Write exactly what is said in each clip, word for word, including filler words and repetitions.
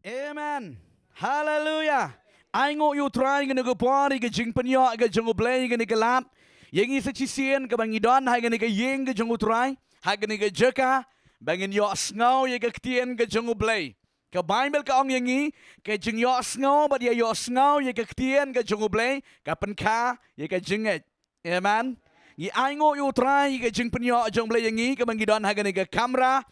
Amen. Haleluya. Ai nguh ïa u Trai ïa kane ka por, ïa ka jingpynïoh ka jong u Blei ïa kane ka lad. Ïa ngi sa shisien kaba ngi don ha kane ka ïing ka jong u Trai, ha kane ka jaka ba ngin ïohsngew ïa ka ktien ka jong u Blei. Ka Baibl ka ong ïa ngi, ka jingïohsngew bad ïa ïohsngew ïa ka ktien ka jong u Blei ka pynkha ïa ka jingngeit. Amen. Ngi ai nguh ïa u Trai ïa ka jingpynïoh jong u Blei ïa ngi kaba ngi don ha kane ka kamra.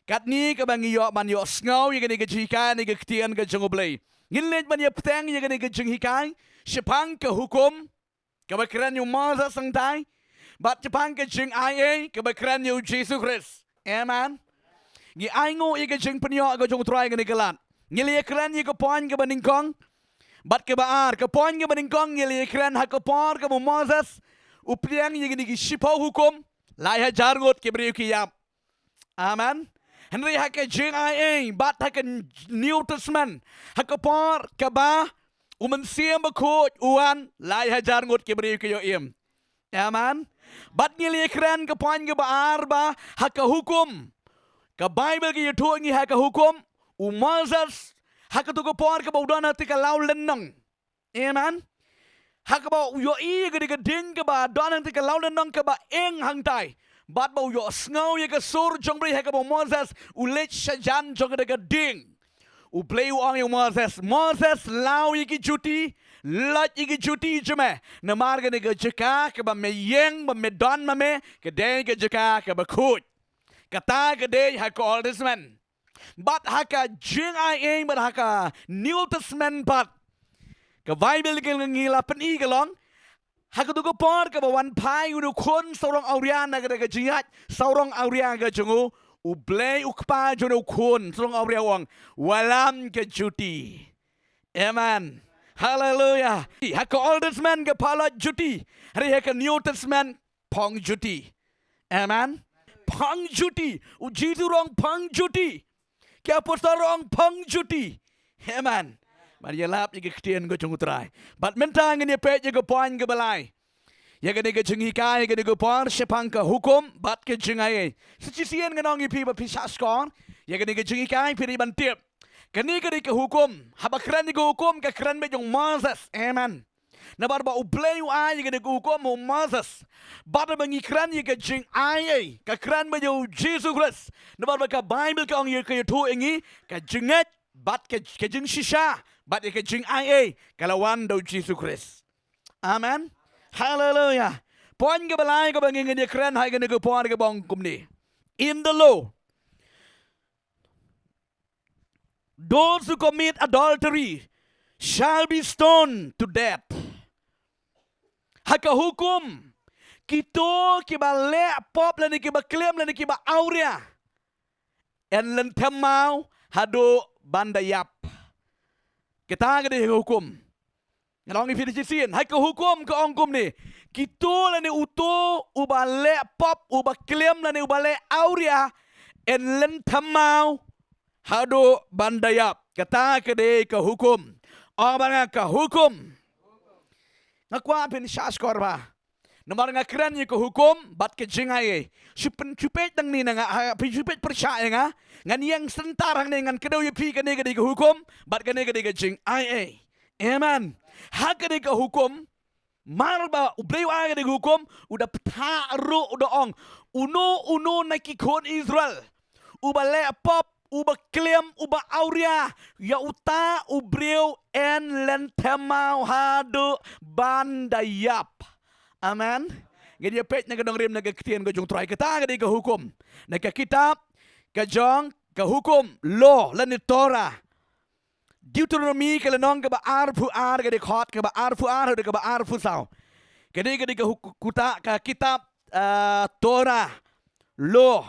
Katne kaba ngi ïoh ban ïohsngew ïa kane ka jinghikai ne ka ktien ka jong u Blei. Ngin leit ban ïa bteng ïa kane ka jinghikai shaphang ka hukum kaba kren ïa u Moses hangtai, bad shaphang ka jingaiei kaba kren ïa u Jisu Khrist. Amen. Ngi ai nguh ïa ka jingpynïoh ka jong u Trai kane ka lad. Ngi la ïa kren ïa ka point kaba nyngkong bad kaba ar. Ka point kaba nyngkong ngi la ïa kren ha ka por kaba u Moses u pdiang ïa kine ki shiphew hukum, lai hajar ngut ki briew ki ïap. Amen. Hynrei ha ka jingaiei bad ha ka New Testament, ha ka por kaba u Mynsiem Bakhuid u wan, lai hajar ngut ki briew ki ïoh im. Amen. Bad ngi la ïa kren ka point kaba ar ba ha ka hukum, ka Baibl ka ïathuh ïa ngi ha ka hukum, u Moses ha kato ka por kaba u don hangtei ka law lynnong. Amen. Ha kaba u ïohi ïa kane ka dieng kaba don hangtei ka law lynnong kaba eng hangtai, bad ba u ïohsngew ïa ka sur jong u Blei ha kaba u Moses u leit shajan jong kane ka dieng. U Blei u ong ïa u Moses, Moses, law ïa ki juti, loit ïa ki juti jong me, namar kane ka jaka kaba me ïeng ba me don ma me ka dei ka jaka kaba khuid. Kata ka dei ha ka Old Testament. Bad ha ka jingaiei bad ha ka New Testament pat, ka Baibl ka ngi la pyni ka long, ha kato ka por kaba wan phai une u khun sarong awria na kata ka jingïaid sarong awria ka jong u, u Blei u Kpa jong une u khun sarong awria u ong, wallam ka juti. Amen. Haleluya. Ha ka Old Testament ka phah loit juti, hynrei ha ka New Testament phong juti. Amen. Phong juti. U Jisu u ong phong juti. Ki apostol ruh ong phong juti. Amen. Ban ïalap ïa ka ktien ka jong u Trai. Bad mynta ngin ïa peit ïa ka point kaba lai. Ïa kane ka jinghikai, ïa kane ka por shaphang ka hukum bad ka jingaiei. Sa shisien ngan ong ïa phi ba phin shah shkor ïa kane ka jinghikai, phi dei ban tip, kane ka dei ka hukum. Haba kren ïa ka hukum, ka kren beit ïa u Moses. Amen. Namar ba u Blei u ai ïa kane ka hukum ha u Moses. Bad haba ngi kren ïa ka jingaiei, ka kren beit ïa u Jisu Khrist. Namar ba ka Baibl ka ong ïa, ka ïathuh ïa ngi, ka jingngeit bad ka, ka jingshisha bad ïa ka jingaiei ka la wan da u Jisu Khrist. Amen. Haleluya. Point kaba lai kaba ngi, ngin ïa kren ha kane ka por kaba ong kumne. In the law, those who commit adultery shall be stoned to death. Ha ka hukum, kito kiba leh pop lane kiba klim lane kiba awria, yn lynthem maw haduh ban da ïap. Kata ka dei ha ka hukum. Ngan ong ïa phi da shisien, ha ka hukum ka ong kumne, kito lane uto uba leh pop, uba klim lane uba leh awria, yn lynthem maw haduh ban da ïap. Kata ka dei ka hukum. Ong bad nga, ka hukum. Nga kwah phin shah shkor bha. Namar nga kren ïa ka hukum bad ka jingaiei. Shu pyn, shu peit nangne na nga, ha, phi shu peit pyrshah ïa nga. Ngan ïeng syntar hangne, ngan kdew ïa phi, kane ka dei ka hukum bad kane ka dei ka jingaiei. Amen. Ha kane ka hukum, mar ba u Blei u ai kane ka hukum, u da bthah ruh, u da ong, uno uno na ki khun Israel uba leh pop, uba klim, uba awria ïa uta u briew, yn lynthem maw haduh ban da ïap. Amen. Ngin ïa peit na ka nongrim na ka ktien ka jong u Trai. Kata ka dei ka hukum. Na ka kitab ka jong ka hukum, law lane Torah, Deuteronomy ka lynnong kaba arphew ar, ka dkhot kaba arphew ar haduh kaba arphew saw. Ka dei, ka dei ka huk-, kuta ka kitab, ah, Torah, law.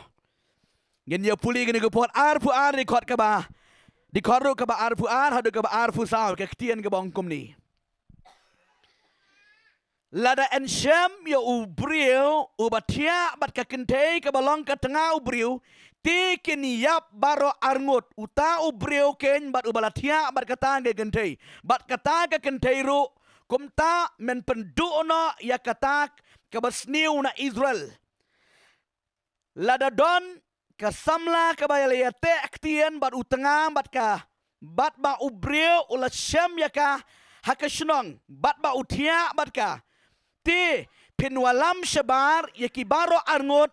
Ngin ïa pule kane ka por, arphew ar, dkhot kaba, dkhot ruh kaba arphew ar haduh kaba arphew saw, ka ktien kaba ong kumne. Lada yn shem ïa u briew uba thiah bad ka kynthei kaba long ka tnga u briew, te kin ïap baroh arngut, uta u briew keiñ bad uba la thiah bad kata ka kynthei, bad kata ka kynthei ruh, kumta men pynduh noh ïa kata kaba sniew na Israel. Lada don ka samla kaba la ïateh ktien bad u tnga bad ka, bad ba u briew u la shem ïa ka ha ka shnong, bad ba u thiah bad ka. Te phin wallam shabar ïa ki baroh arngut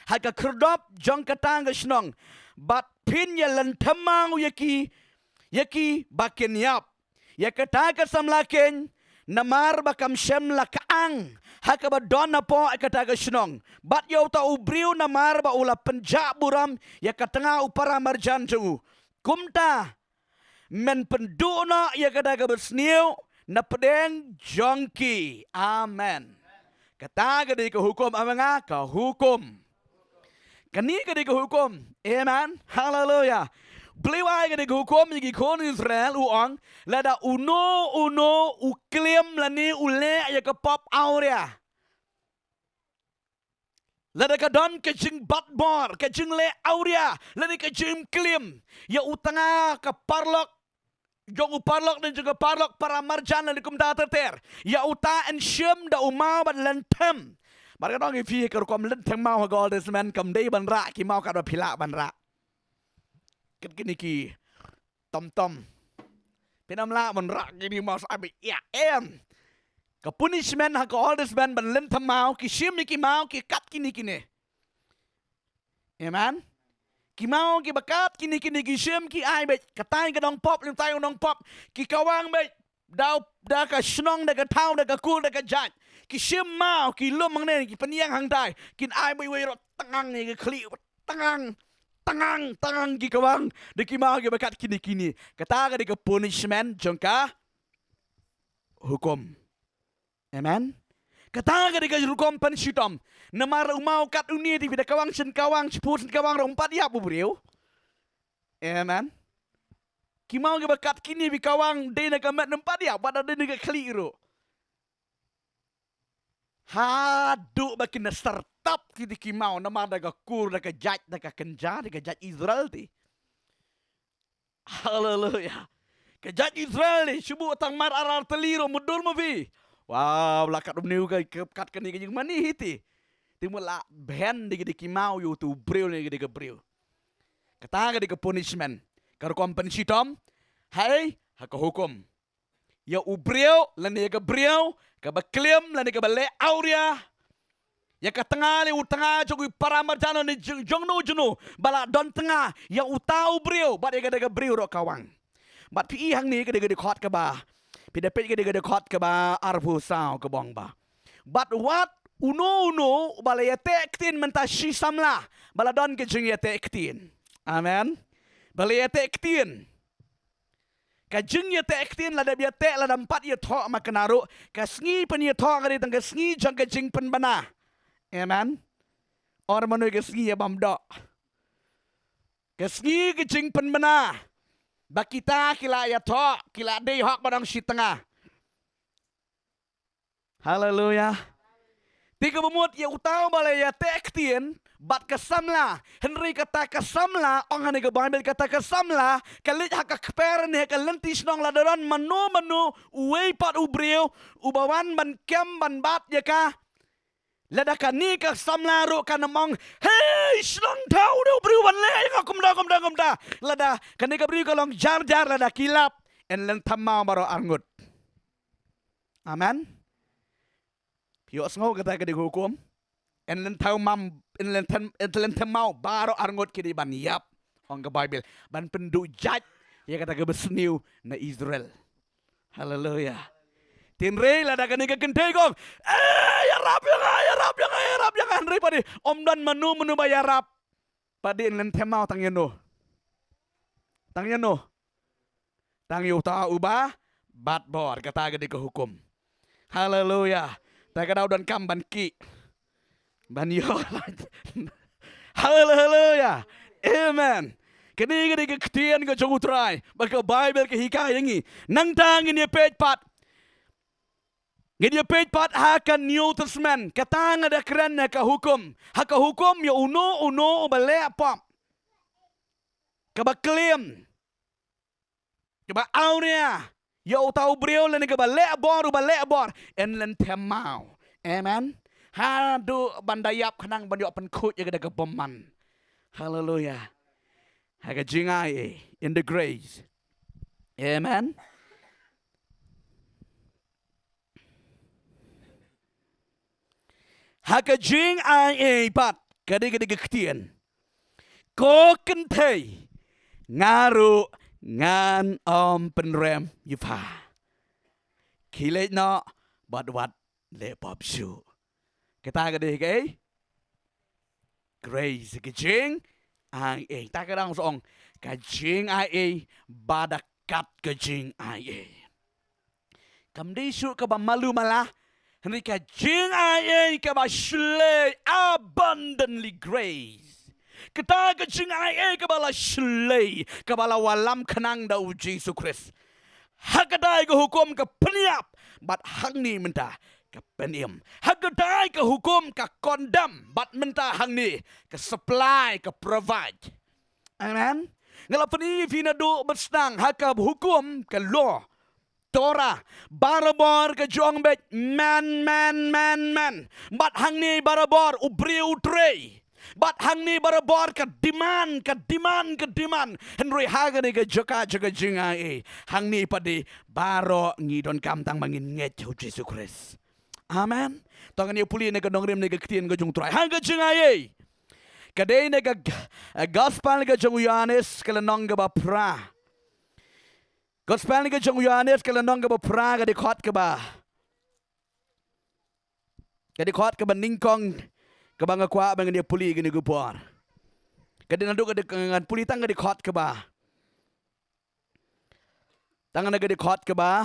ha ka khyrdop jong kata ka shnong, bad phin ïalynthem maw ïa ki, ïa ki ba kin ïap. Ïa kata ka samla keiñ, namar ba kam shym la kyang ha kaba don hapoh kata ka shnong. Bad ïa uta u briew namar ba u la pynjah burom ïa ka tnga u para marjan jong u. Kumta men pynduh noh ïa kata kaba sniew na pdeng jong ki. Amen. Kata ka dei ka hukum, ong nga, ka hukum. Kane ka dei ka hukum. Amen. Haleluya. Blei wai ka dei ka hukum ïa ki khun Israel, u ong, lada uno uno u klim lane u leh ïa ka pop awria. Lada ka don ka jingbat bor, ka jingleh awria, lane ka jingklim ïa u tnga ka paralok jong u paralok ne jong ka paralok para marjan lane kumta ter ter. Ïa uta yn shim da u maw bad lynthem. Bad ka dang ïa phi ka rukom lynthem maw ha ka Old Testament, kam dei ban rah ki maw katba phi lah ban rah. Kat kine ki tom tom. Phin ym lah ban rah kine maw sa abi ïa em. Ka punishment ha ka Old Testament ban lynthem maw, ki shim ïa ki maw ki kat kine kine. Amen. Ki maw kiba kat kine kine ki shim, ki ai beit, katai ka nongpop, katai ka nongpop, ki kawang beit da, da ka shnong, da ka thaw, da ka kur, da ka jait. Ki shim maw, ki lum hangne, ki pynïeng hangtai, kin ai beit wei ruh tngang ïa ka khlieh, tngang, tngang, tngang ki kawang da ki maw kiba kat kine kine. Kata ka dei ka punishment jong ka hukum. Amen. Kata ka dei ka rukom pynshitom. Namar u maw kat une te phi da kawang shen kawang, shiphew shen kawang ruh um pat ïap u briew. Amen. Ki maw kiba kat kine phi kawang dei na ka met um pat ïap, wat la dei na ka khlieh ruh. Haduh ba kin da syrtap kine ki maw namar da ka kur, da ka jait, da ka kynja, da ka jait Israel te. Haleluya. Ka jait Israel ne, shu buh tang mar ar ar tylli ruh mutdur ma phi. Wow, la kat um niu ka, ka, kat kane ka jingmane hi te. Te mut la bhen dei ka dei ki maw ïa utu u briew ne ka dei ka briew. Kata ka dei ka punishment. Ka rukom pynshitom. Hai, ha ka hukum. Ïa u briew, lane ïa ka briew, kaba klim, lane kaba leh awria. Ïa ka tnga ne u tnga jong u para marjan ne jong, jong no jong no. Ba la don tnga, ïa uta u briew, bad ïa ka dei ka briew ruh kawang. Bad phi i hangne ka dei ka dkhot kaba. Phi da peit ka dei ka dkhot kaba arphew saw kaba ong ba. Bad wat uno uno, ba la ïateh ktien mynta shi samla. Ba la don ka jingïateh ktien. Amen. Ba la ïateh ktien. Ka jingïateh ktien lada ïateh lada ym pat ïathoh ma kane ruh. Ka sngi pynïathoh ka dei tang ka sngi jong ka jingpynbna. Amen. Or mano ka sngi ïa bam doh. Ka sngi ka jingpynbna. Ba kita ki la ïathoh, ki la dei hok ba dang shi tnga. Haleluya. Te kaba mut ïa uta uba la ïateh ktien bad ka samla. Hynrei kata ka samla, ong hangne ka Baibl kata ka samla, ka leit ha ka kper ne ha ka lynti shnong lada don mano mano uwei pat u briew uba wan ban kem ban bat ïa ka. Lada kane ka samla ruh kan ym ong, "Hei, shnong, thaw da u briew ban leh ïa nga kumta, kumta, kumta." Lada kane ka briew ka long jar jar, lada ki lap, yn lynthem maw baroh arngut. Amen. Phi ïohsngew kata ka dei ka hukum. Yn lynthem maw, yn lynthem, yn lynthem maw baroh arngut ki dei ban ïap. Ong ka Baibl, ban pynduh jait ïa kata kaba sniew na Israel. Haleluya. Hynrei lada kane ka kynthei ka ong, "Eh, ïarap ïa nga, ïarap ïa nga, ïarap ïa nga." Hynrei pat de ym don mano mano ba ïarap. Pat de yn lynthem maw tang ïa no. Tang ïa no. Tang ïa uta uba bat bor, kata ka dei ka hukum. Haleluya. Te ka dei u donkam ban ki. Ban ïoh. Haleluya. Amen. Kane ka dei ka ktien ka jong U Trai. Bad ka Baibl ka hikai ïa ngi. Nangta ngin ïa peit pat. Ngin ïa peit pat ha ka New Testament. Kata nga da kren ha ka hukum. Ha ka hukum ïa uno uno uba leh pop. Kaba klim. Kaba awria ïa uta u briew lane kaba leh bor, uba leh bor, yn lynthem maw. Amen. Haduh ban da ïap khnang ban ïoh pynkhuid ïa kata ka bymman. Haleluya. Ha ka jingai, in the grace. Amen. Ha ka jingai ei pat, ka dei ka dei ka ktien. Ko kynthei, nga ruh ngan ym pynrem ïa pha. Khie leit noh bad wat leh pop shuh. Kata ka dei kaei? Grace, ka jingai ei. Ta ka dang sa ong ka jingai ei, bad kat ka jingai ei. Kam dei shuh kaba malu mala, hynrei ka jingai ei kaba shlei, abundantly grace. Kata ka jingai ei kaba la shlei, kaba la wallam khnang da u Jisu Khrist. Ha kata ka hukum ka pynïap, bad hangne mynta ka pynim. Ha kata ka hukum ka condemn, bad mynta hangne ka supply, ka provide. Amen. Nga la pyni ïa phi naduh ba sdang ha ka hukum, ka law, Torah, barabor ka jong beit man, man, man, man. Bad hangne barabor u briew u trei. Bad hangne barabor ka demand, ka demand, ka demand. Hynrei ha kane ka jaka, jaka jingai ei, hangne pat dei baroh ngi donkam tang ba ngin ngeit ha u Jisu Khrist. Amen. To ngin ïa pule na ka nongrim na ka ktien ka jong u Trai ha ka jingai ei. Ka dei na ka g-, eh, gospel ka jong u Ïohannes ka lynnong kaba phra. Gospel ka jong u Ïohannes ka lynnong kaba phra, ka dkhot kaba, ka dkhot kaba nyngkong, kaba nga kwah ba ngin ïa pule kine ki por. Ka dei naduh ka dkhot, ngan pule tang ka dkhot kaba, tang na ka dkhot kaba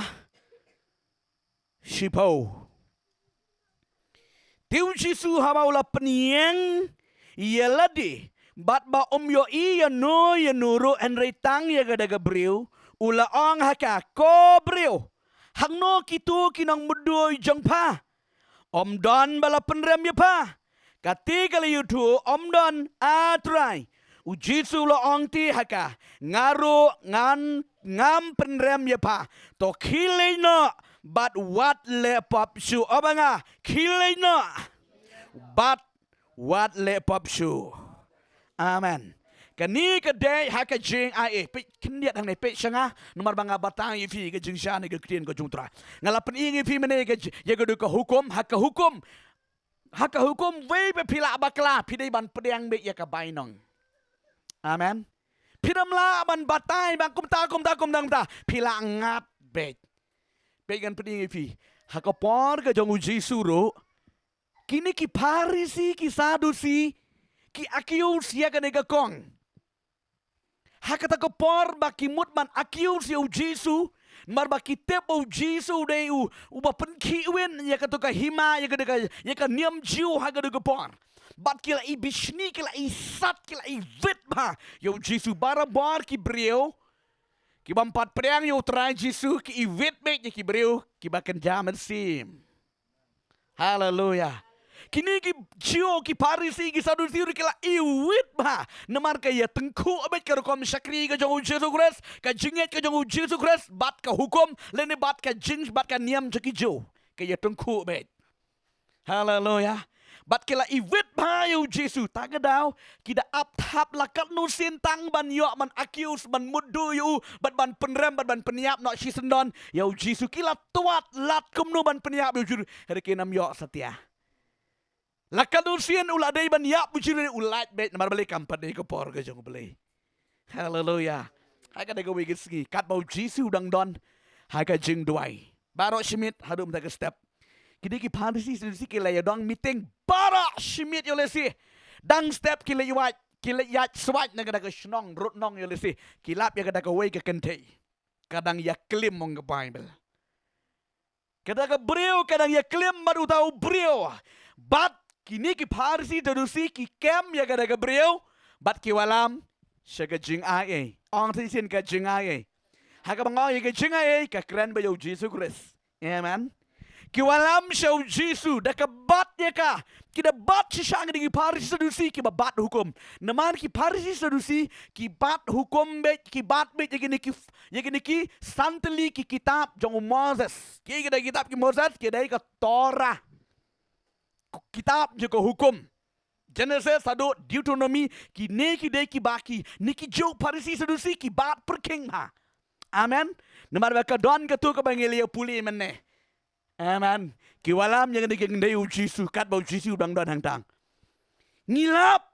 shiphew. Te u Jisu haba u la pynïeng ïa lade, bad ba um ïohi ïano ïano ruh hynrei tang ïa kata ka briew, u la ong ha ka, ko briew, hangno kito ki nongmudui jong pha? Um don ba la pynrem ïa pha? Kata ka la ïathuh, um don, A Trai. U Jisu u la ong te ha ka, nga ruh ngan, ngam pynrem ïa pha. To khie leit noh bad wat leh pop shuh. Ong ba nga, khie leit noh bad wat leh pop shuh. Amen. Kane ka dei ha ka jingai ei. Peit khyndiat hangne, peit sha nga, namar ba nga batai ïa phi ka jingshisha na ka ktien ka jong u Trai. Nga la pyni ïa phi mynne ka j-, ïa ka dei ka hukum, ha ka hukum. Ha ka hukum wei ba phi lah bakla, phi dei ban pdiang beit ïa ka bainong. Amen. Phi dang lah ban batai ba kumta, kumta, kumta, kumta. Phi lah ngat beit. Peit ngan pyni ïa phi. Ha ka por ka jong u Jisu ruh, kine ki Pharisi, ki Sadusi, ki accuse ïa kane ka kong. Ha kata ka por ba ki mut ban accuse ïa u Jisu, namar ba ki tip ba u Jisu u dei u, uba pynkhih win ïa kato ka hima, ïa ka, ïa ka niam Jiw ha kata ka por. Bad ki la i bishni, ki la i sat, ki la i wit bha ïa u Jisu. Barabor ki briew ki bym pat pdiang ïa u Trai Jisu, ki i wit beit ïa ki briew kiba kynja mynsiem. Haleluya. Kine ki Jiw, ki Pharisi, ki Sadusi ruh ki la i wit bha. Namar ka ïatyngkhuh beit ka rukom shakri ka jong u Jisu Khrist, ka jingngeit ka jong u Jisu Khrist, bad ka hukum, lane bad ka jing, bad ka niam jong ki Jiw. Ka ïatyngkhuh beit. Haleluya. Bad ki la i wit bha ïa u Jisu. Ta ka daw ki da ap thap la katno sien tang ban ïoh, ban accuse, ban mudui ïa u, bad ban pynrem, bad ban pynïap noh shisyndon ïa u Jisu. Ki la twad lad kumno ban pynïap ïa u Jisu, hynrei ki nym ïoh satia. La katno sien u la dei ban ïap u Jisu, u lait beit, namar balei? Kam pat dei ka por ka jong u Blei. Haleluya. Ha kata kawei ka sngi, katba u Jisu u dang don ha ka jingduwai, baroh shi miet haduh mynta ka step, kine ki Pharisi, Sadusi ki la ïadon meeting baroh shi miet ïoh lehse. Dang step ki leit wait, ki leit ïaid swait na kata ka shnong, rud nong ïoh lehse. Ki lap ïa kata kawei ka kynthei ka dang ïaklim, ong ka Baibl. Kata ka briew ka dang ïaklim bad uta u briew. Bad kine ki Pharisi, Sadusi ki kem ïa kata ka briew, bad ki wallam sha ka jingai ei. Ong shisien, ka jingai ei. Ha kaba nga ong ïa ka jingai ei, ka kren bha ïa u Jisu Khrist. Amen. Ki wallam sha u Jisu, da ka bat ïa ka. Ki da bat shisha, kine ki Pharisi, Sadusi kiba bat hukum. Namar ki Pharisi, Sadusi ki bat hukum beit, ki bat beit ïa kine ki, ïa kine ki san tylli ki kitab jong u Moses. Kiei kita ki kitab ki Moses? Ki dei ka Torah, kitab jong ka hukum. Genesis haduh Deuteronomy, kine ki dei kiba kine ki Jiw, Pharisi, Sadusi ki bat pyrkhing bha. Amen. Namar ba ka don katto kaba ngi la ïa pule mynne. Amen. Ki wallam ïa kane ka kynthei u Jisu katba u Jisu u dang don hangta. Ngi lap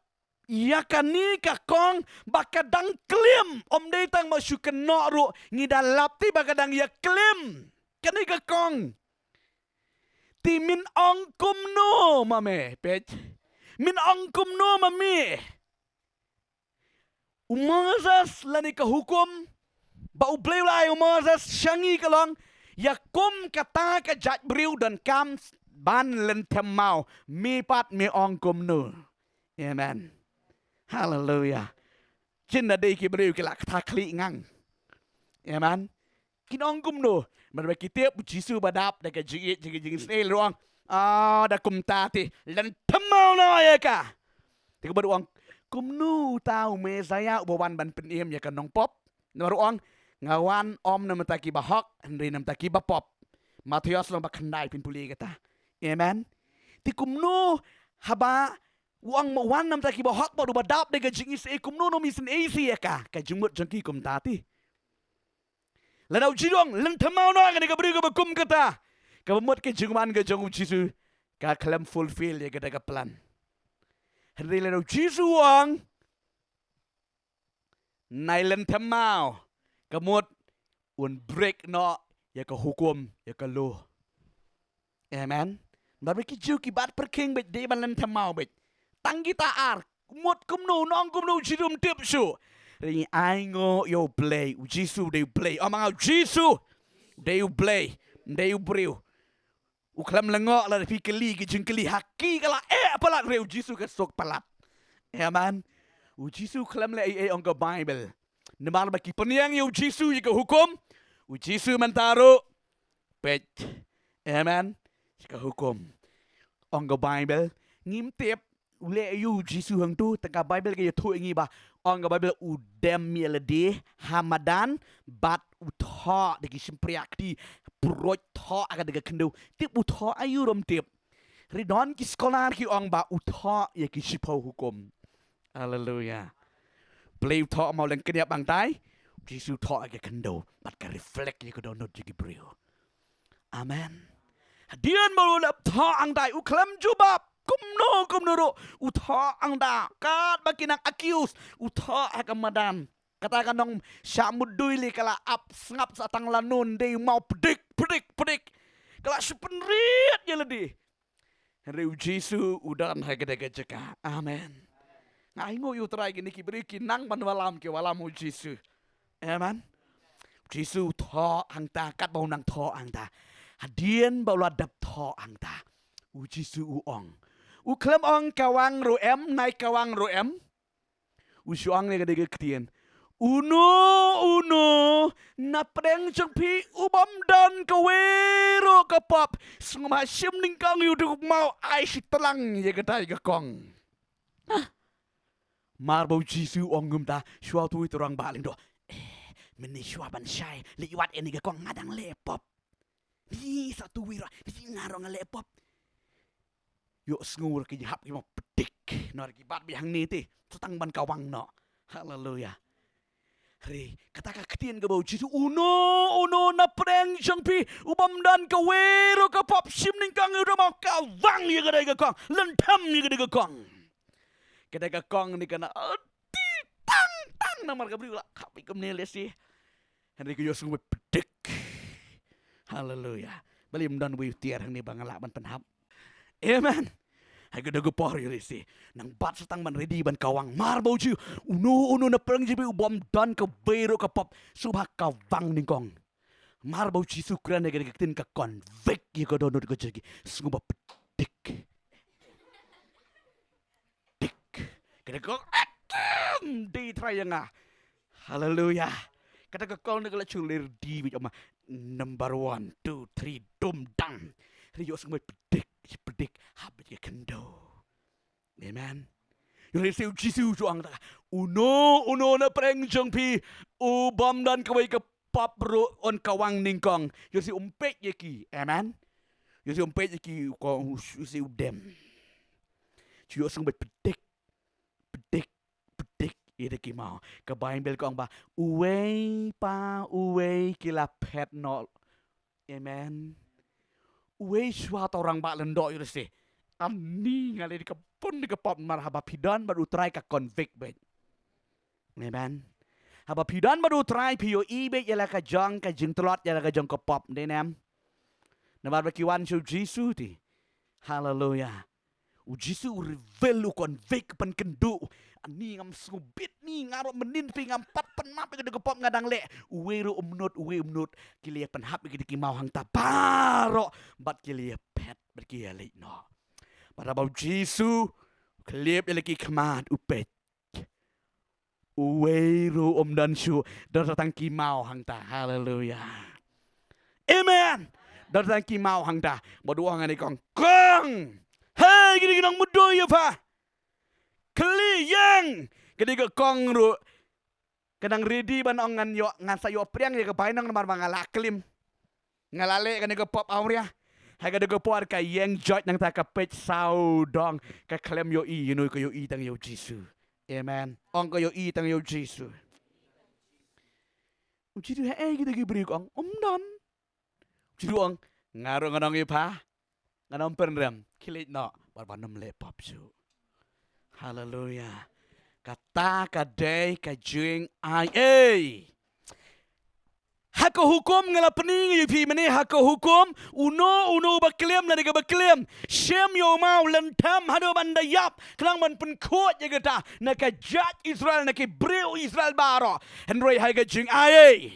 ïa kane ka kong ba ka dang klim, ym dei tang ba shu kynnoh ruh, ngi da lap te ba ka dang ïa klim. Kane ka kong. Te men ong kumno ma me, peit. Men ong kumno ma me. U Moses lane ka hukum ba U Blei u la ai u Moses sha ngi ka long, ïa kum kata ka jait briew donkam ban lynthem maw, me pat me ong kumno. Amen. Haleluya. Kin da dei ki briew ki la kata khlieh ngang. Amen. Kin ong kumno? Namar ba ki tip u Jisu ba dap da ka jingïeit, jing, jingisynei, la ruh ong, ah, da kumta te lynthem maw noh ïa ka. Te kaba ruh ong, kumno uta u Messaïah uba wan ban pynim ïa ka nongpop? Namar ruh ong, nga wan ym na bynta kiba hok, hynrei na bynta kiba pop. Mathaios lynnong ba khyndai, phin pule ïa kata. Amen. Te kumno haba u ong ma wan na bynta kiba hok bad uba dap da ka jingisynei, kumno ym isynei shuh ïa ka? Ka jingmut jong ki kumta te. Lada u Jisu u ong lynthem maw noh ïa kane ka briew kaba kum kata, kaba mut ka jingwan ka jong u Jisu ka khlem fulfill ïa kata ka plan. Hynrei lada u Jisu u ong nai lynthem maw, ka mut un break noh ïa ka hukum, ïa ka law. Amen. Namar ba ki Jiw ki bat pyrkhing beit, dei ban lynthem maw beit. Tang kita ar, mut kumno, nong kumno, u Jiw um tip shuh. Hynrei ngi ainguh ïa U Blei, u Jisu dei U Blei. Ong ma nga, u Jisu dei U Blei, dei u briew. U khlem lyngngoh lada phi kylli ki jingkylli, ha ki ka la eh palat, hynrei u Jisu ka suk palat. Amen. U Jisu khlem leh ei ei, ong ka Baibl. Namar ba ki pynïeng ïa u Jisu ïa ka hukum, u Jisu mynta ruh peit. Amen. Ïa ka hukum. Ong ka Baibl, ngim tip u leh aïu u Jisu hangto, tang ka Baibl ka ïathuh ïa ngi ba, ong ka Baibl, u dem ïa lade ha madan bad u thoh da ki shympriahkti, pyrshah thoh ha kata ka khyndew. Tip u thoh aïu ruh ym tip. Hynrei don ki scholar ki ong ba u thoh ïa ki shiphew hukum. Haleluya. Balei u thoh maw lyngkniap hangtai? U Jisu u thoh ha ka khyndew bad ka reflect ïa ka dohnud jong ki briew. Amen. Hadien ba u la thoh hangtai, u khlem jubab kumno kumno ruh, u thoh hangta katba ki nang accuse, u thoh ha ka madan. Kata ka nongshah mutdur lei ka la ap sngap sa tang la nun, dei maw, pdick pdick pdick. Ka la shu pynrit ïa lade. Hynrei u Jisu u don ha kata ka jaka. Amen. Nga ainguh ïa U Trai, kine ki briew ki nang ban wallam, ki wallam u Jisu. Amen. U Jisu u thoh hangta, katba u nang thoh hangta, hadien ba u la dep thoh hangta, u Jisu u ong. U khlem ong kawang ruh em, nai kawang ruh em. U shu ong ïa kane ka ktien. Uno uno na pdeng jong phi u bym don kawei ruh ka pop, sngewbha shim nyngkong ïa u, dei maw, ai shi tlang ïa katai ka kong. Ah. Mar ba u Jisu u ong kumta, shuwa uto uwei u rangbah lyngdoh. Eh, mynne shuwa ban shai, leit wad ïa kane ka kong, nga dang leh pop. Ni sa tu wi ruh, ni nga ruh nga leh pop. Ïohsngew ruh ki hap ki ong pdick. Nor ki bat beit hangne te, sa tang ban kawang noh. Haleluya. Hynrei kata ka ktien kaba u Jisu, uno uno na pdeng jong phi u bym don kawei ruh ka pop, shim nyngkong ïa u, dei maw, kawang ïa katai ka kong, lynthem ïa katai ka kong. Katai ka kong ni ka na, oh, ti tang tang, namar ka briew la khap beit kumne lehse. Hynrei ka ïohsngew beit pdick. Haleluya. Balei ym don uwei u tiar hangne ba nga lah ban pynhap? Amen. Ha kata ka por ïa lehse nang bat sa tang ban ready ban kawang. Mar ba u Jisu, uno uno na pdeng jong phi u bym don kawei ruh ka pop, sngewbha kawang nyngkong. Mar ba u Jisu u kren ïa kata ka ktien, ka convict ïa ka dohnud ka jong ki. Sngewbha pdick. Tik. Kata ka kong, ahem, dei Trai ïa nga. Haleluya. Kata ka kong ni ka la shu leit ready beit, ong ma, number one, two, three, dum dang. Hynrei ïohsngew beit pdick, pdick, hap beit ka khyndew. Amen. Ïoh lehse u Jisu u ong kata, uno uno na pdeng jong phi u bym don kawei ka pop ruh un kawang nyngkong. Ïoh lehse um peit ïa ki. Amen. Ïoh lehse um peit ïa ki, u kong, ïoh lehse u dem. Ïohsngew beit pdick, pdick, pdick. ïa kita ki maw. Ka Baibl ka ong ba uwei pa uwei ki la phet noh. Amen. Uwei shuwa uta u rangbah lyngdoh u ong, ani nga leh da ka bun da ka pop. Namar haba phi don bad U Trai ka convict beit. Amen. Haba phi don bad U Trai phi ïohi beit ïa la ka jong ka jingtlot, ïa la ka jong ka pop, dei ne em? Namar ba ki wan sha U Jisu te. Haleluya. U Jisu u reveal, u convict, u pynkynduh. Ani ngam sngewbit, ani nga ruh mynnin phi ngam pat pynmap ïa ka pop nga dang leh. Uwei ruh um nud, uwei um nud. Ki la ïa pynhap ïa kita ki maw hangta baroh bad ki la ïa phet bad ki ïa leit noh. Bad haba U Jisu u khyllip ïa la ki khmat, u peit, uwei ruh um don shuh, don tang ki maw hangta. Haleluya. Amen. Don tang ki maw hangta. Bad u ong ha kane ka kong, kong, hei, kine ki nongmudui ïa pha, khie ïeng. Kane ka kong ruh ka dang ready ban ong, ngan ïoh, ngan sa ïoh pdiang ïa ka bainong namar ba nga la klim, nga la leh kane ka pop awria. Ha kata ka por ka ïeng joit nangta, ka peit sawdong, ka khlem ïohi ïano, ka ïohi tang ïa U Jisu. Amen. Ong ka ïohi tang ïa U Jisu. U Jisu, haei kita ki briew, ka ong, um don. U Jisu u ong, nga ruh ngan ong ïa pha, ngan ym pynrem, khie leit noh bad ban ym leh pop shuh. Haleluya. Kata ka dei ka jingaiei. Ha ka hukum nga la pyni ïa phi mynne, ha ka hukum, uno uno ba klim lane kaba klim, shim ïa u maw, lynthem haduh ban da ïap, khnang ban pynkhuid ïa kata na ka jaid Israel, na ki briew Israel baroh. Hynrei ha ka jingaiei,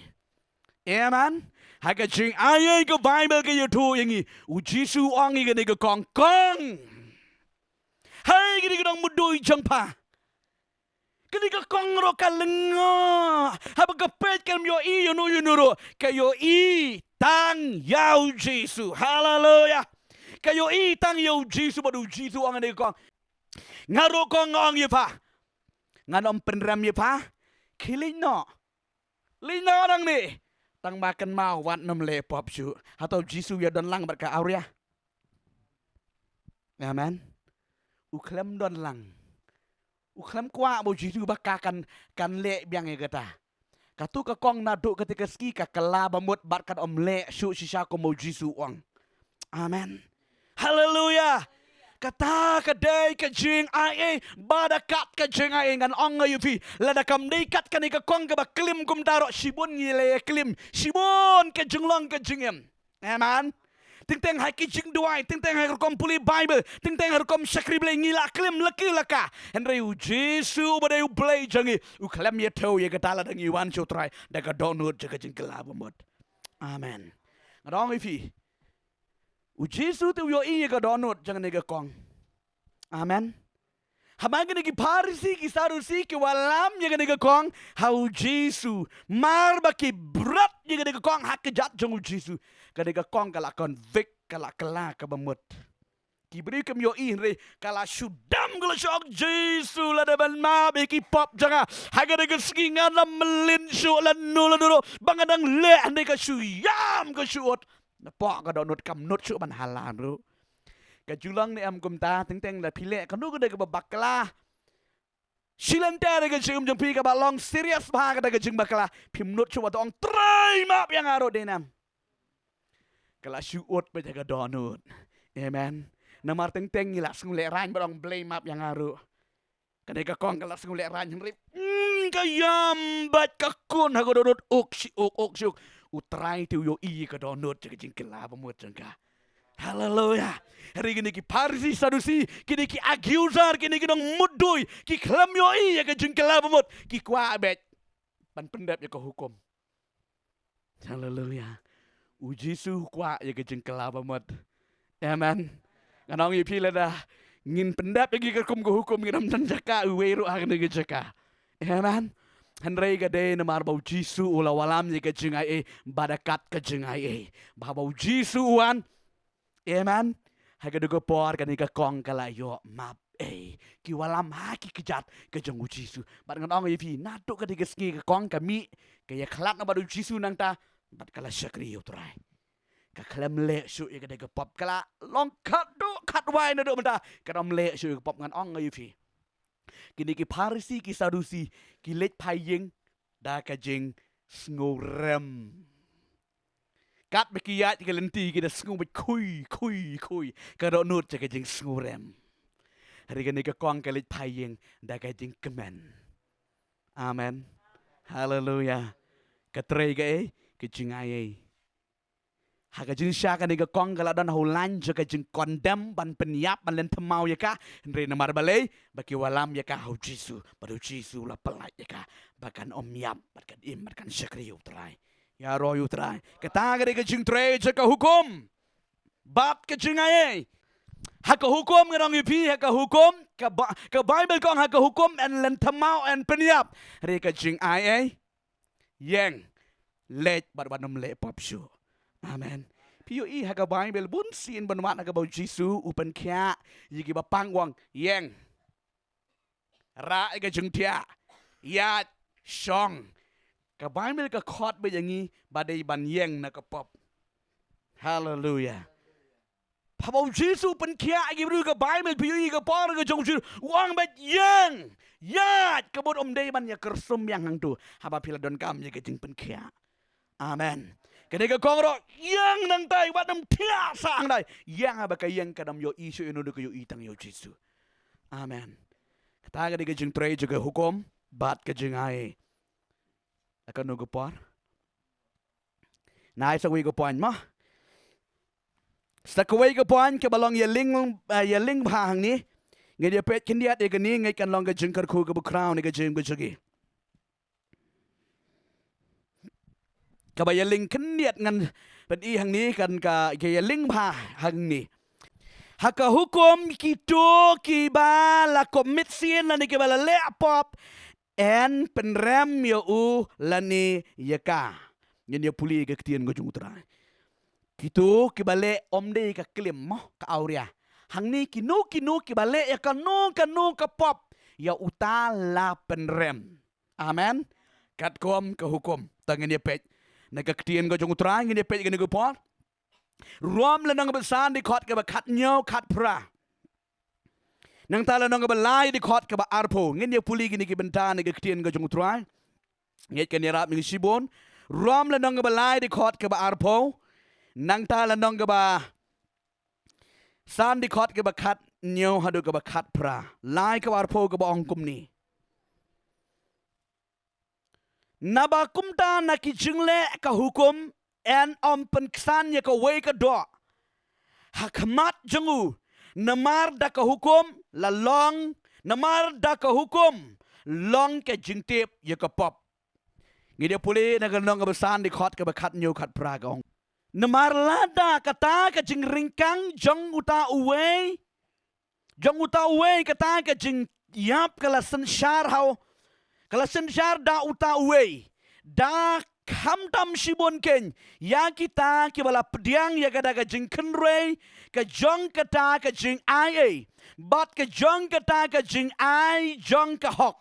amen, ha ka jingaiei ka Baibl ka ïathuh ïa ngi, U Jisu u ong ïa kane ka kong, kong, hei, kine ki nongmudui jong pha, kane ka kong ruh ka lyngngoh. Haba ka peit, kam ïohi ïano ïano ruh, ka ïohi tang ïa U Jisu. Haleluya. Ka ïohi tang ïa U Jisu, bad U Jisu u ong ha kane ka kong, nga ruh, kong, nga ong ïa pha, ngan ym pynrem ïa pha, khie leit noh. Leit noh nangne. Tang ba kynmaw, wat nym leh pop shuh. Hato U Jisu u ïadon lang bad ka awria? Amen. U khlem don lang. U khlem kwah ba U Jisu ba ka kan, kan leh biang ïa kata. Kato ka kong naduh kata ka sngi ka kylla bamut bad kan ym leh shuh shisha kumba U Jisu u ong. Amen. Haleluya. Kata ka dei ka jingaiei, bad da kat ka jingaiei ngan ong ïa phi, lada kam dei kat kane ka kong kaba klim kumta ruh, shibun ngi la ïa klim, shibun ka jinglong ka jingim. Amen. Teng teng ha ki jingduwai, teng teng ha ka rukom pule Baibl, teng teng ha ka rukom shakri Blei ngi la klim la ki la ka. Hynrei U Jisu uba dei U Blei jong ngi, u khlem ïathew ïa kata lada ngi wan sha U Trai da ka dohnud jong ka jingkylla bamut. Amen. Nga ong ïa phi, U Jisu te u ïohi ïa ka dohnud jong kane ka kong. Amen. Haba kine ki Pharisi, ki Sadusi ki wallam ïa kane ka kong ha U Jisu, mar ba ki bret ïa kane ka kong ha ka kjat jong U Jisu, kane ka kong ka la convict, ka la kylla ka bamut. Ki briew kim ïohi, hynrei ka la shu dam, ka la shu ong, Jisu, lada phin map ïa ki pop jong nga, ha kane ka sngi ngan ym mlien shuh lano lano ruh ba nga dang leh. Hynrei ka shu ïam, ka shu ud. Napoh ka dohnud, kam nud shuh ban halan ruh. Ka ju long ne em kumta? Teng teng lada phi leh kano kano kaba bakla, shi lynter ka jingim jong phi kaba long serious bha kata ka jingbakla, phim nud shuh ban ong, Trai, map ïa nga ruh, dei ne em? Ka la shu ud beit ha ka dohnud. Amen. Namar teng teng ngi la sngewlehraiñ ban ong, Blei, map ïa nga ruh. Kane ka kong ka la sngewlehraiñ, hynrei, mm, ka ïam beit, ka kun ha ka dohnud, uk shi uk, uk shi uk. U Trai te u ïohi ïa ka dohnud jong ka jingkylla bamut jong ka. Haleluya. Hynrei kine ki Pharisi, Sadusi, kine ki accuser, kine ki nongmudui, ki khlem ïohi ïa ka jingkylla bamut, ki kwah beit ban pyndep ïa ka hukum. Haleluya. U Jisu u kwah ïa ka jingkylla bamut. Amen. Ngan ong ïa phi, lada ngin pyndep ïa ka kum ka hukum, ngin ym don jaka, uwei ruh ha kane ka jaka. Amen. Hynrei ka dei namar ba U Jisu u la wallam ïa ka jingaiei, bad da kat ka jingaiei, ba haba U Jisu u wan, amen, ha kata ka por kane ka kong ka la ïoh map ei. Ki wallam ha ki kjat ka jong U Jisu. Bad ngan ong ïa phi, naduh kata ka sngi ka kong ka mih, ka ïakhlad na bad U Jisu nangta, bad ka la shakri ïa U Trai. Ka khlem leh shuh ïa kata ka pop, ka la long khatduh khatwai naduh mynta, ka ym leh shuh ïa ka pop. Ngan ong ïa phi, Kine ki Pharisi, ki Sadusi, ki leit phai ïing da ka jingsngewrem. Katba ki ïaid ka lynti ki da sngew beit khui, khui, khui. Ka dohnud sha ka jingsngewrem. Hynrei kane ka kong ka leit phai ïing da ka jingkmen. Amen. Haleluia. Ka trei kaei? Ka jingaiei. Ha ka jingshisha kane ka kong ka la don ha u lain jong ka jingkondem ban pynïap, ban lynthem maw ïa ka. Hynrei namar balei? Ba ki wallam ïa ka ha u Jisu, bad u Jisu u la pyllait ïa ka ba kan ym ïap, bad kan im, bad kan shakri ïa u Trai. Ïaroh ïa u Trai. Kata ka dei ka jingtrei jong ka hukum bad ka jingaiei. Ha ka hukum, nga ong ïa phi, ha ka hukum, ka ba, ka Baibl ka ong ha ka hukum yn lynthem maw, yn pynïap. Hynrei ka jingaiei, ïeng, leit bad wat nym leh pop shuh. Amen. Phi ïohi ha ka Baibl, bun sien ban wad ha kaba u Jisu u pynkhiah ïa kiba pang, u ong, ïeng, rah ïa ka jingthiah, ïaid, shong. Ka Baibl ka khot beit ïa ngi ba dei ban ïeng na ka pop. Haleluia. Haba u Jisu u pynkhiah ïa ki briew, ka Baibl, phi ïohi ka por ka jong u Jisu, u ong beit, ïeng, ïaid, ka mut ym dei ban ïa kyrsum biang hangto haba phi la donkam ïa ka jingpynkhiah. Amen. Kane ka kong ruh, ïeng nangtai, wat nym thiah sah hangtai. Ïeng, haba ka ïeng, ka nym ïohi shuh ïano, ka ïohi tang ïa u Jisu. Amen. Kata ka dei ka jingtrei jong ka hukum bad ka jingaiei. Ha kano ka por? Nai sa kawei ka point mo. Sa kawei ka point kaba long ïaling, eh, ïaling bha hangne. Ngin ïa peit khyndiat ïa kane, ngeit kan long ka jingkyrkhu kaba khraw na ka jingim ka jong ngi. Kaba ïaling khyndiat ngan pyni hangne kan ka, ka ïaling bha hangne. Ha ka hukum kito kiba la commit sin lane kiba la leh pop, yn pynrem ïa u lane ïa ka. Ngin ïa pule ka ktien ka jong u Trai. Kito kiba leh, ym dei ka klim mo, ka awria. Hangne kino kino kiba leh ïa kano kano ka pop, ïa uta la pynrem. Amen. Katkum ka hukum. Te ngin ïa peit na ka ktien ka jong u Trai, ngin ïa peit kane ka por. Rom lynnong kaba san, dkhot kaba khathynñiew, khatphra. Nangta lynnong kaba lai, dkhot kaba arphew. Ngin ïa pule kine ki bynta na ka ktien ka jong u Trai. Ngeit kan ïarap ïa ngi shibun. Rom lynnong kaba lai, dkhot kaba arphew. Nangta lynnong kaba san, dkhot kaba khathynñiew haduh kaba khatphra. Lai kaba arphew kaba ong kumne. Naba kumta na ki jingleh ka hukum yn ym pynksan ïa kawei ka doh ha khmat jong u, namar da ka hukum la long, namar da ka hukum long ka jingtip ïa ka pop. Ngi dei pule na ka lynnong kaba san, dkhot kaba khathynñiew, khatphra, ka ong. Namar lada kata ka jingryngkang jong uta uwei, jong uta uwei, kata ka jingïap ka la synshar ha u, ka la synshar da uta uwei, da khamtam shibun keiñ ïa kita kiba la pdiang ïa kata ka jingkynrei ka jong kata ka jingaiei, bad ka jong kata ka jingai jong ka hok,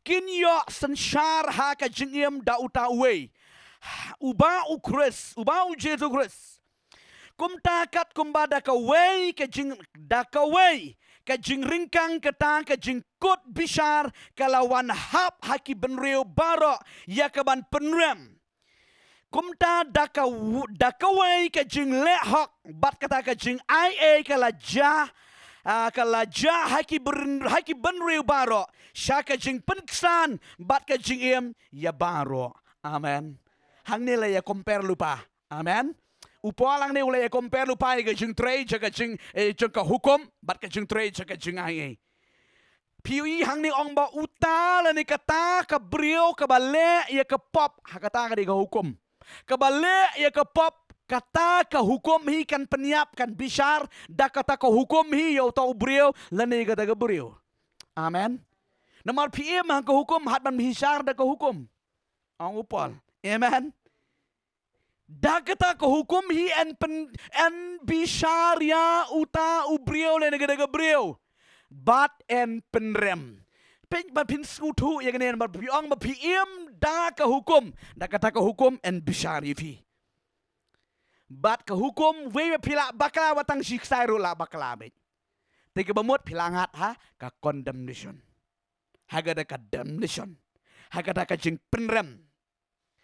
kin ïoh synshar ha ka jingim da uta uwei, uba u Khrist, uba u Jisu Khrist. Kumta katkumba da kawei ka jing, da kawei ka jingryngkang kata ka jingkut bishar ka la wan hap ha ki bynriew baroh ïa ka ban pynrem. Kumta da ka, da kawei ka jingleh hok bad kata ka jingaiei ka la jia, ah, ka la jia ha ki byn, ha ki bynriew baroh sha ka jingpynksan bad ka jingim ïa baroh. Amen. Hangne la ïa compare lypa. Amen. U Paul hangne u la ïa compare lypa ïa ka jingtrei jong ka jing, eh, jong ka hukum bad ka jingtrei jong ka jingaiei. Phi ïohi hangne ong ba uta lane kata ka briew kaba leh ïa ka pop, ha kata ka dei ka hukum. Kaba leh ïa ka pop, kata ka hukum hi kan pynïap, kan bishar da kata ka hukum hi ïa uta u briew lane kata ka briew. Amen. Namar phi im ha ka hukum, hat ban bishar da ka hukum. Ong u Paul. Amen. Da kata ka hukum hi yn pyn, yn bishar ïa uta u briew lane kata ka briew. Bad yn pynrem. Pyn, ba phin sngewthuh ïa kane, ba phi ong ba phi im da ka hukum, da kata ka hukum yn bishar ïa phi. Bad ka hukum, wei ba phi lah bakla, wat tang shi ksai ruh lah bakla beit. Te kaba mut phi lah ngat ha ka condemnation. ha kata ka damnation, ha kata ka jingpynrem,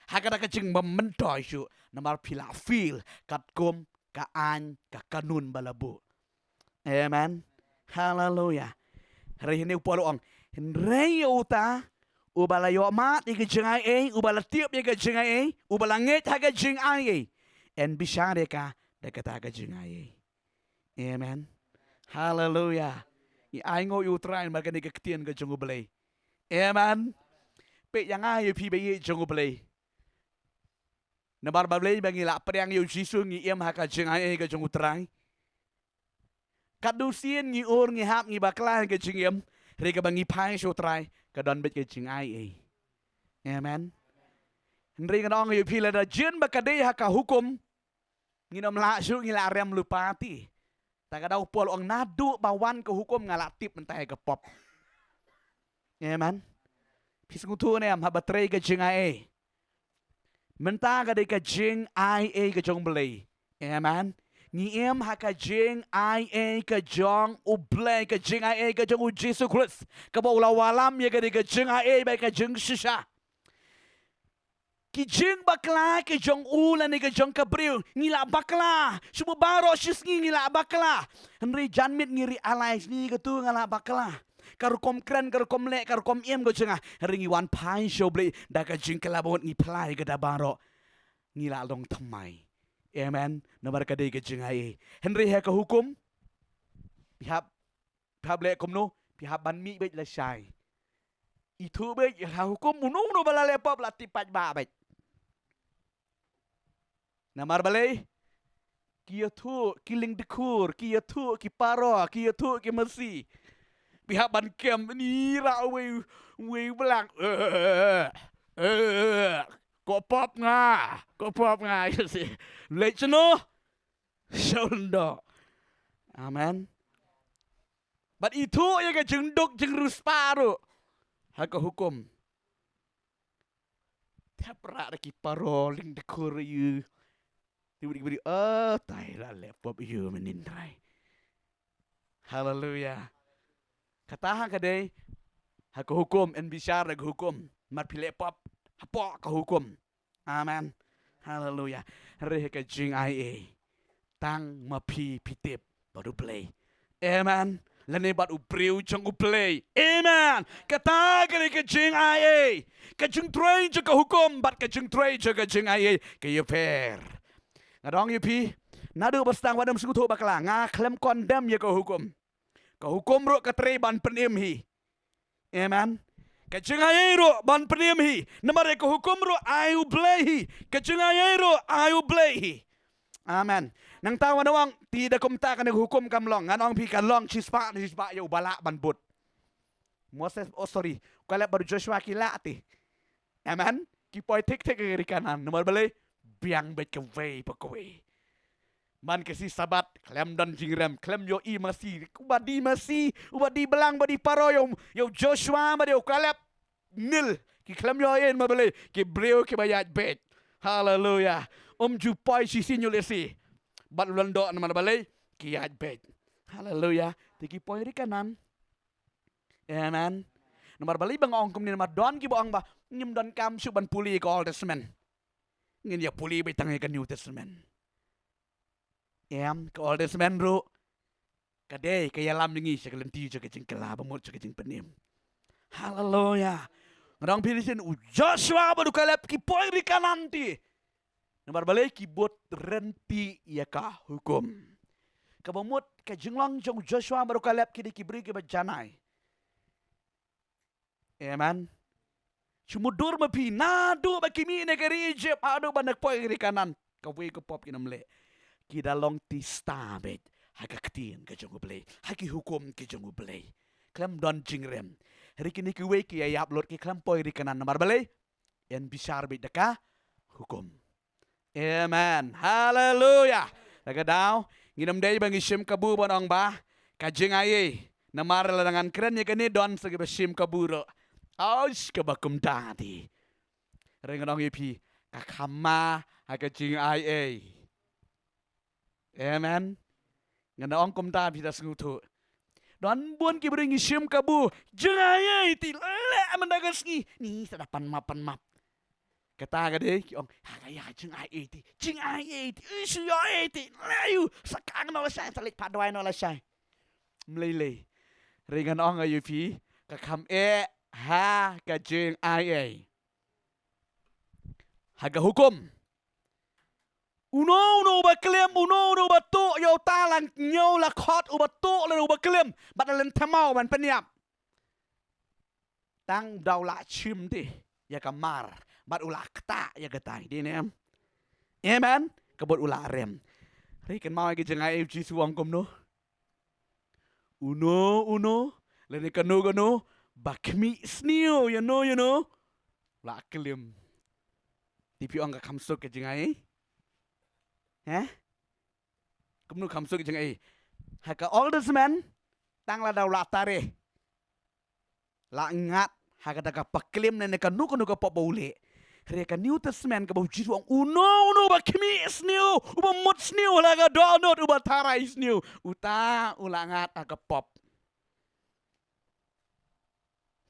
ha kata ka jingmyntoi shuh, namar phi la feel katkum ka aiñ ka kanun ba la buh. Amen. Haleluya. Hynrei hangne u Paul u ong, hynrei ïa uta uba la ïohmad ïa ka jingaiei, uba la tip ïa ka jingaiei, uba la ngeit ha ka jingaiei, yn bishar ïa ka da kata ka jingaiei. Amen. Haleluya. Ngi ainguh ïa u Trai namar kane ka ktien ka jong U Blei. Amen. Peit ïa nga ïa phi ba ïeit jong U Blei. Namar balei? Ba ngi la pdiang ïa U Jisu, ngi im ha ka jingaiei ka jong U Trai. Katno sien ngi ur, ngi hap, ngi bakla ha ka jingim, hynrei kaba ngi phai sha U Trai ka don beit ka jingaiei. Amen. Hynrei ngan ong ïa phi, lada jin ba ka dei ha ka hukum, ngin ym lah shuh, ngi la rem lypa te. Ta ka daw u Paul u ong, naduh ba wan ka hukum nga la tip mynta ïa ka pop. Amen. Phi sngewthuh ne em, haba trei ka jingaiei, mynta ka dei ka jingaiei ka jong U Blei. Amen. Ngi im ha ka jingaiei ka jong U Blei, ka jingaiei ka jong U Jisu Khrist, kaba u la wallam ïa ka dei ka jingaiei bad ka jingshisha. Ki jingbakla ki jong u lane ki jong ka briew, ngi la bakla. Shu baroh shi sngi ngi la bakla. Hynrei janmiet ngi realize, ngi katu nga la bakla. Ka rukom kren, ka rukom leh, ka rukom im ka jong nga. Hynrei ngi wan phai sha U Blei da ka jingkylla ba mut ngi phla ïa kata baroh, ngi la long thymmai. Amen. Namar ka dei ka jingaiei. Hynrei ha ka hukum, phi hap, phi hap leh kumno? Phi hap ban mih beit lashai. Ithuh beit ha hukum, uno uno ba la leh pop la tip paidbah beit. Namar balei? Ki ïathuh, ki lyngdkhur, ki ïathuh, ki para, ki ïathuh, ki masi. Phi hap ban kem, ni rah uwei, uwei u blang. Eh, eh, eh, eh. Ko pop nga, ko pop nga, ïa si. Leit shano? Sha u lyngdoh. Amen. Bad ithuh ïa ka jingduk jingriewspah ruh ha ka hukum. Thep rah da ki para lyngdkhur ïa u. Ti bri bri, oh, tai, la leh pop ïa u mynnin Trai. Haleluya. Kata ha ka dei ha ka hukum, yn bishar da ka hukum. Namar phi leh pop hapoh ka hukum. Amen. Haleluya. Hynrei ha ka jingaiei, tang ma phi phi tip bad U Blei. Amen. Lane bad u briew jong U Blei. Amen. Kata ka dei ka jingaiei. Ka jingtrei jong ka hukum bad ka jingtrei jong ka jingaiei ka ïapher. Nga ong ïa phi, naduh ba sdang, wat nym sngewthuh bakla, nga khlem condemn ïa ka hukum. Ka hukum ruh ka trei ban pynim hi. Amen. Ka jingaiei ruh ban pynim hi. Namar ïa ka hukum ruh ai U Blei hi. Ka jingaiei ruh ai U Blei hi. Amen. Nangta wat nym ong, te da kumta kane ka hukum kam long. Ngan ong phi, ka long shispah ne shispah ïa uba lah ban bud. Moses, oh, sorry, Kaleb bad u Joshua ki lah te. Amen. Ki poi thik thik ha ka ri Kanaan. Namar balei? Biang beit kawei pa kawei. Man ka sngi Sabbath khlem don jingrem, khlem ïohi masi. Uba die masi, uba die blang, uba die para, ïa u, ïa u Joshua bad ïa u Kaleb, nil. Ki khlem ïohi, namar balei? Ki briew kiba ïaid beit. Haleluya. Ym ju poi shisien ïa u lehse bad u lyngdoh, namar balei? Ki ïaid beit. Haleluya. Te ki poi ri Kanaan. Amen. Namar balei ba nga ong kumne? Namar don kiba ong ba ngim donkam shuh ban pule ka Old Testament, ngin ïa pule beit tang ïa ka New Testament. Em, ka Old Testament ruh ka dei ka ïalam ïa ngi sha ka lynti jong ka jingkylla, ba mut sha ka jingpynim. Haleluya. Nga ong phi, listen, u Joshua bad u Kaleb ki poi ri Kanaan te. Namar balei? Ki bud ryntih ïa ka hukum. Kaba mut ka jinglong jong u Joshua bad u Kaleb, ki dei ki briew kiba janai. Amen. Shu mutdur ma phi, naduh ba ki mih na ka ri Egypt haduh ba na poi ri Kanaan, kawei ka pop kin ym leh. Ki da long tista beit ha ka ktien ka jong U Blei, ha ki hukum ki jong U Blei. Khlem don jingrem. Hynrei kine kiwei ki ïa ïap lut, ki khlem poi ri Kanaan. Namar balei? Yn bishar beit da ka hukum. Amen. Haleluya. Lada ka daw, ngin ym dei ba ngi shim kabu ban ong ba ka jingaiei. Namar lada ngan kren ïa kane, don sa kiba shim kabu ruh. Ouch, kaba kumta te. Hynrei ngan ong ïa phi, ka kham ma ha ka jingaiei. Amen. Ngan ong kumta, phi da sngewthuh. Don bun ki briew ngi shim kabu, jingaiei te leh mynta ka sngi. Ni sa da pan map, pan map. Kata ka dei ki ong, ha ka ïa jingaiei te, jingaiei te, shu ïoh ei te, leh ïa u, sa kang noh lashai, sa leit phah dawai noh lashai. Mlei lei. Hynrei ngan ong ïa phi, ka kham eh ha ka jingaiei. Ha ka hukum. Uno uno uba klim, uno uno uba tuh ïa uta la hynñiew la khot uba tuh lane uba klim, bad la lynthem maw ban pynïap. Tang da u la shim te ïa ka mar bad u la ktah ïa katai, dei ne em? Amen. Ka bud u la rem. Hynrei kynmaw ïa ka jingaiei, u Jisu u ong kumno? Uno uno lane kano kano ba khmih sniew ïano ïano, u la klim. Te phi ong ka kham suk ka jingaiei? Heh? Kumno kham suk ka jingaiei? Ha ka Old Testament tang lada u la tareh, la ngat ha kata ka paklim ne kano kano ka pop ba u leh. Hynrei ka New Testament kaba u Jisu u ong uno uno ba khmih sniew, uba mut sniew ha la ka dohnud, uba tharai sniew, uta u la ngat ha ka pop.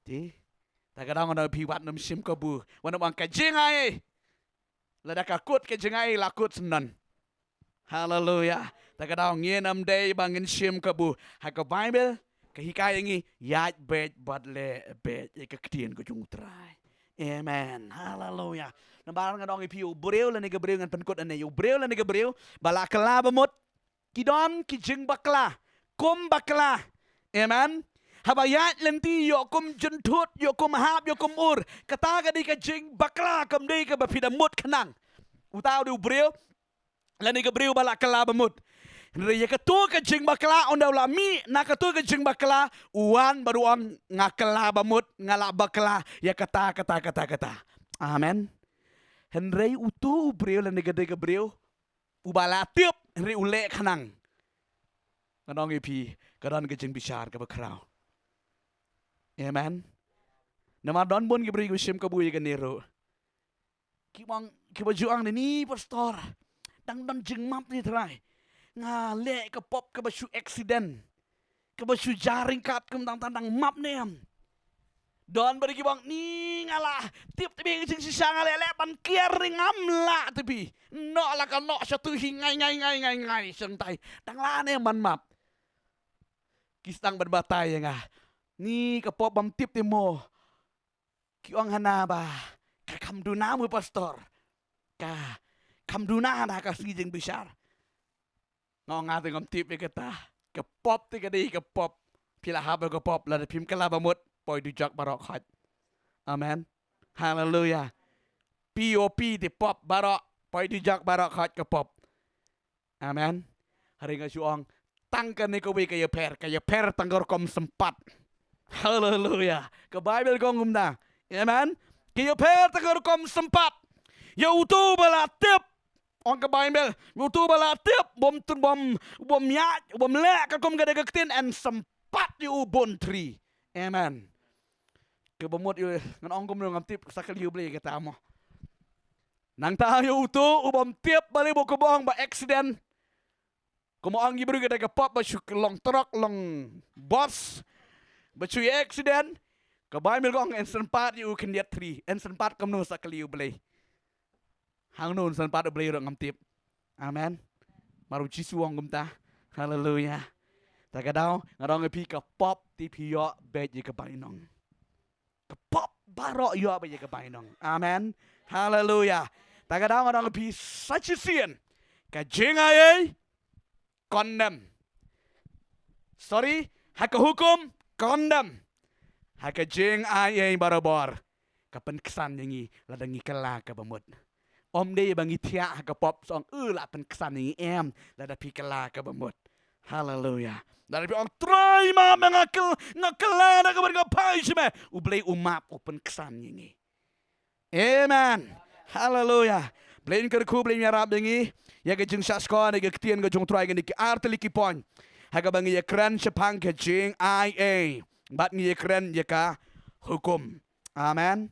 Te, ta ka daw ngan ong ïa phi, wat nym shim kabu, wat nym ong ka jingaiei. Lada ka kut ka jingaiei, la kut syndon. Haleluya. Ta ka daw ngin ym dei ba ngin shim kabu. Ha ka Baibl ka hikai ïa ngi, ïaid beit bad leh beit ïa ka ktien ka jong U Trai. Amen. Haleluya. Namar ngan ong ïa phi, u briew lane ka briew, ngan pynkut ane, u briew lane ka briew ba la kylla ba mut, ki don ki jingbakla, kum bakla. Amen. Haba ïaid lynti, ïoh kum jynthut, ïoh kum hap, ïoh kum ur. Kata ka dei ka jingbakla, kam dei kaba phi da mut khnang. Uta u dei u briew lane ka briew ba la kylla ba mut. Hynrei ïa kato ka jingbakla, ynda u la mih na kato ka jingbakla, u wan bad u ong, nga kylla ba mut, nga la bakla ïa kata, kata, kata, kata. Amen. Hynrei uto u briew lane ka dei ka briew uba la tip, hynrei u leh khnang, ngan ong ïa phi, ka don ka jingbishar kaba khraw. Amen. Namar don bun ki briew kiba shim kabu ïa kane ruh. Ki ong, kiba ju ong ne, ni pastor, dang don jingmap ne Trai. Nga leh ka pop kaba shu accident, kaba shu jia ryngkat, kum dang, dang, dang map ne em? Don bad kiba ong, ni nga la tip te phi ka jingshisha, nga leh leh ban kiar ne ngam lah te phi. Noh la ka noh shatu hi ngai ngai ngai ngai ngai shangtai. Dang lah ne em ban map? Ki sdang ban batai ïa nga. Ni ka pop bym tip te mo. Ki ong hana ba ka kham duna mo pastor. Ka kham duna hana ka sngi jingbishar. Nga ong, nga te ngam tip ïa kata. Ka pop te ka dei ka pop. Phi la hap ïa ka pop, lada phim kylla ba mut, poi dujok baroh khoit. Amen. Haleluya. P O P te pop baroh, poi dujok baroh khoit ka pop. Amen. Hynrei nga shu ong, tang kane kawei ka ïapher, ka ïapher tang ka rukom sympat. Haleluya. Ka Baibl ka ong kumta. Amen. Ka ïapher tang ka rukom sympat. Ïa uto ba la tip, ong ka Baibl, ïa uto ba la tip, bym tun, bym, bym ïaid, bym leh katkum ka dei ka ktien, yn sympat ïa u bun tri. Amen. Kaba mut ïa, ngan ong kumno, ngam tip, sa kylli U Blei kata mo. Nangta ïa uto u bym tip, balei ba kumba ong ba accident. Kumba ong ki briew, ka dei ka pop ba shu long truck, long bus, ba shu ïa accident. Ka Baibl ka ong yn sympat ïa u khyndiat tri. Yn sympat kumno, sa kylli U Blei. Hangno yn sympat, U Blei ruh ngam tip. Amen. Namar u Jisu u ong kumta. Haleluya. Ta ka daw ngan ong ïa phi, ka pop te phi ïoh beit ïa ka bainong. Ka pop baroh ïoh beit ïa ka bainong. Amen. Haleluya. Ta ka daw ngan ong ïa phi, sa shisien ka jingaiei, condemn. Sorry, ha ka hukum, condemn. Ha ka jingaiei barabor, ka pynksan ïa ngi lada ngi kylla kaba mut. Ym dei ba ngi thiah ha ka pop, sa ong, eh, la pynksan ïa ngi, em, lada phi kylla kaba mut. Haleluya. Lada phi ong, Trai, map me, nga kyl-, nga kylla da kaba dei ka phai sha me, U Blei u map, u pynksan ïa ngi. Amen. Haleluya. Blei un kyrkhu, Blei un ïarap ïa ngi ïa ka jingshah skhor ïa ka ktien ka jong U Trai, kine ki ar tylli ki point ha kaba ngi ïakren shaphang ka jingaiei bad ngi ïakren ïa ka hukum. Amen.